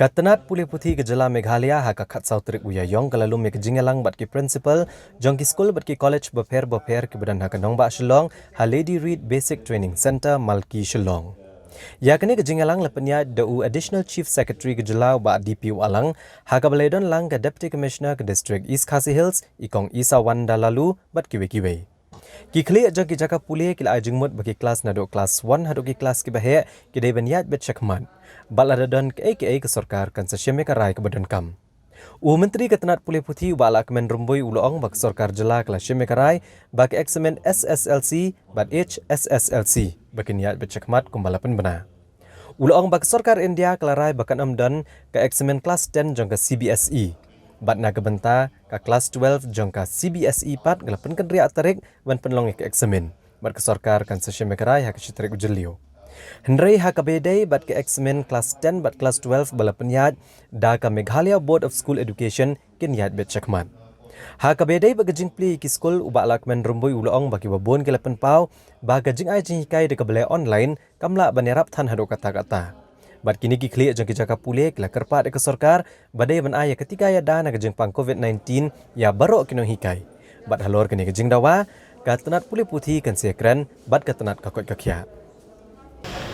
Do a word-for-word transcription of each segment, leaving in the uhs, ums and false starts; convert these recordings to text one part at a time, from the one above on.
Ka tnat pule puthi ka jylla Meghalaya ha ka khatsaw tarik u Ïaïong ka la lum ïa ka jingïalang bad ki principal jong ki skul bad ki college bapher bapher kiba don ha ka nongbah Shillong ha Lady Reed Basic Training Centre, Malki, Shillong. Ïa kane ka jingïalang la pynïaid da u Additional Chief Secretary ka jylla u Bah D P Wahlang, ha kaba la ïadon lang ka Deputy Commissioner ka District East Khasi Hills, i Kong Isawanda Laloo, bad kiwei kiwei. Ki khlieh jong ki jaka pule ki la ai jingmut ba ki klas naduh klas one haduh ki klas kiba heh ki dei ban ïaid beit shakhmat bad lada don kaei kaei ka sorkar kan sa shim ïa ka rai kaba donkam. U Myntri ka tnat pule puthi u Bah Lahkmen Rymbui u la ong ba ka sorkar jylla ka la shim ïa ka rai ba ka eksamin S S L C bad H S S L C ba kin ïaid beit shakhmat kumba la pynbna. U la ong ba ka sorkar India ka la rai ba kan ym don ka eksamin klas ten jong ka C B S E bad na ka bynta ka klas twelve jong ka C B S E pat ka la pynkynriah tarik ban pynlong ïa ka eksamin bad ka sorkar kan sa shim ïa ka rai ha ka shi tarik u Jylliew. Hynrei ha kaba ïadei bad ka eksamin klas ten bad klas twelve ba la pynïaid da ka Meghalaya Board of School Education kin ïaid beit shakhmat. Ha kaba ïadei bad ka jingplie ïa ki skul u Bah Lahkmen Rymbui u la ong ba kiba bun ki la pynpaw ba ka jingai jinghikai da kaba leh online kam lah ban ïarap than haduh katta katta. Bad kine ki khlieh jong ki jaka pule ki la kyrpad ïa ka sorkar ba dei ban ai ïa ka tika ïada na ka jingpang COVID nineteen ïa baroh ki nonghikai. Bad halor kane ka jingdawa ka tnat pule puthi kan sa ïakren bad ka tnat ka koit ka khiah.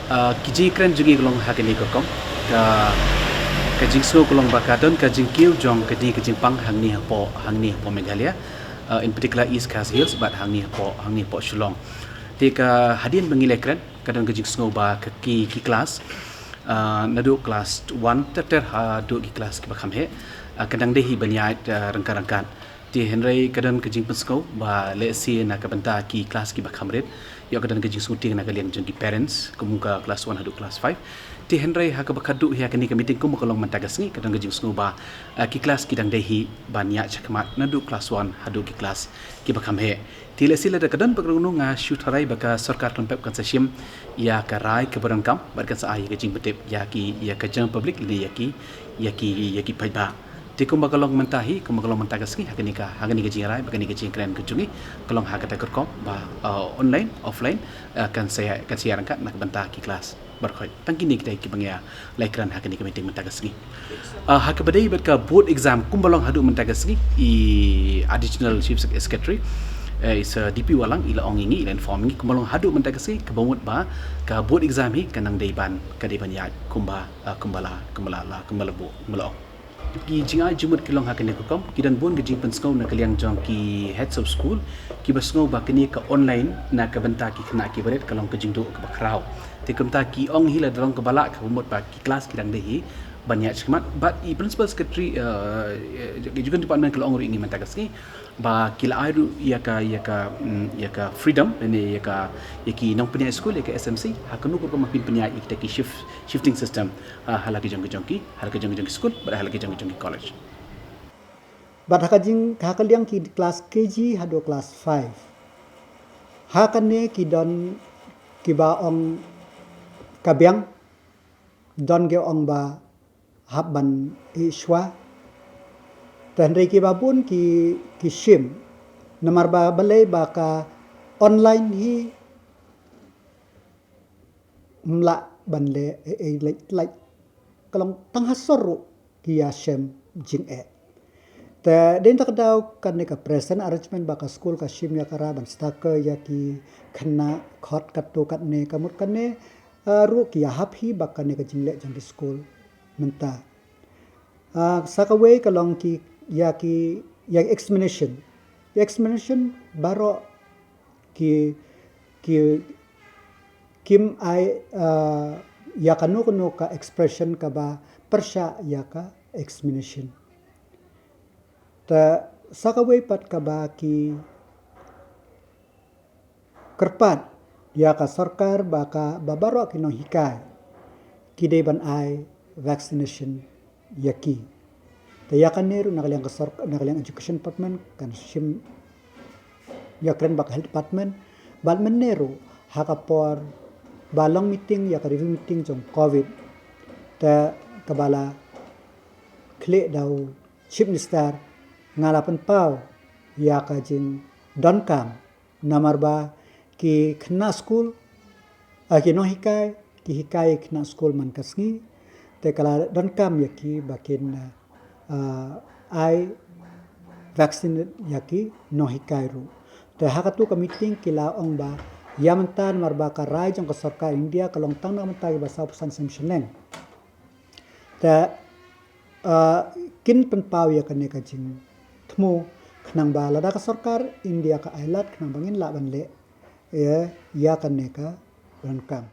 Ah, ki jingkren jong ngi ka long ha kane ka rukom. Ka, ka jingsngew ka long ba ka don ka jingkiew jong kane ka jingpang hangne hapoh, hangne hapoh Meghalaya. Ah, in particular East Khasi Hills bad hangne hapoh, hangne hapoh Shillong. Te ka hadien ba ngi la kren, ka don ka jingsngew ba ka ki, ki klas, ah, naduh klas one ter ter haduh ki klas kiba kham heh, ah, ka dang dei hi ban ïaid, ah, ryngkat ryngkat. Te hynrei ka don ka jingpynsngew ba lehse na ka bynta ki klas kiba kham rit, ïoh ka don ka jingsngewtieng na ka liang jong ki parents kum ka klas one haduh klas five. Te hynrei ha kaba khatduh hi ha kane ka meeting kum ba ka long mynta ka sngi ka don ka jingsngew ba, ah, ki klas ki dang dei hi ban ïaid shakhmat naduh klas one haduh ki klas kiba kham heh. Te lehse lada ka don ba ka rung nga shu tharai ba ka sorkar kan pep kan sa shim ïa ka rai kaba donkam bad kan sa ai ïa ka jingpyntip ïa ki, ïa ka general public lane ïa ki, ïa ki, ïa ki paidbah. Te kumba ka long mynta hi, kumba ka long mynta ka sngi ha kane ka, ha kane ka jingrai bad kane ka jingkren ka jong ngi ka long ha kata ka rukom ba, uh, online, offline, uh, kan sa ïa, kan sa ïaid ryngkat na ka bynta ki klas. Barkhoi tang kine kita kiba ngi ïa la kren ha kane ka meeting mynta ka sngi. Ah, ha kaba dei bad ka board exam kumba long haduh mynta ka sngi, i Additional Chief Secretary, eh, i Sir D P Wahlang i la ong ïa ngi, i la inform ïa ngi kumba long haduh mynta ka sngi, kaba mut ba ka board exam hi ka nang dei ban, ka dei ban ïaid kumba, ah, kumba la, kumba la, la, kumba la buh, kumba la ong. Ki jingai jingmut ki long ha kane ka rukom, ki don bun ki jingpynsngew na ka liang jong ki heads of school, kiba sngew ba kane ka online na ka bynta ki khynnah kiba rit ka long ka jingduh kaba khraw. Te kumta ki ong hi lada long kaba lah kaba mut ba ki klas ki dang dei hi ban ïaid shakhmat. Bad i principal secretary, uh, education department ka la ong ruh ïa ngi mynta ka sngi ba ki la ai ruh ïa ka, ïa ka, mm, ïa ka freedom lane ïa ka, ïa ki nongpynïaid skul, ïa ka S M C, ha kano ka rukom ba kin pynïaid ïa kita ki shift, shifting system, uh, ha la ki jong ki jong ki, ha la ki jong ki jong ki skul bad ha la ki jong ki jong ki college. Bad ha ka jing, ha ka liang ki klas K G haduh klas five, ha kane ki don kiba ong ka biang, don ki ong ba hap ban ïeh shuwa. Te hynrei kiba bun ki, ki shim namar ba balei ba ka online hi ym lah ban leh ei ei lait lait. Ka long tang ha sor ruh ki ïa shem jingeh. Te dei na kata ka daw kane ka present arrangement ba ka skul ka shim ïa ka rai ban sdang ïa ki khynnah khot katto katne, ka mut kane, eh, ruh ki ïahap hi ba kane ka jingleh jong ki skul mynta. Ah, sa kawei ka long ki, ïa ki, ïa ki examination. Ïa examination baroh ki, ki, kim ai, ah, ïa kano kano ka expression kaba pyrshah ïa ka examination. Te sa kawei pat kaba ki kyrpad ïa ka sorkar ba ka, ba baroh ki nonghikai ki dei ban ai vaccination ïa ki. Te ïa kane ruh na ka liang ka sork-, na ka liang education department kan shim ïakren bad ka health department. Bad mynne ruh ha ka por ba long meeting, ïa ka review meeting jong covid, te kaba la khlieh da u chief minister, nga la pynpaw ïa ka jingdonkam namar ba ki khynnah skul, ah, ki nonghikai ki hikai khynnah skul man ka sngi. Te ka la donkam ïa ki ba kin, uh, ai vaccine ïa ki nonghikai ruh. Te ha katu ka meeting ki la ong ba ïa mynta namar ba ka rai jong ka sorkar India ka long tang na ka bynta kiba saw phew san snem shaneng. Te, uh, kin pynpaw ïa kane ka jingthmu khnang ba lada ka sorkar India ka ai lad khnang ba ngin lah ban leh ïa, ïa kane ka donkam.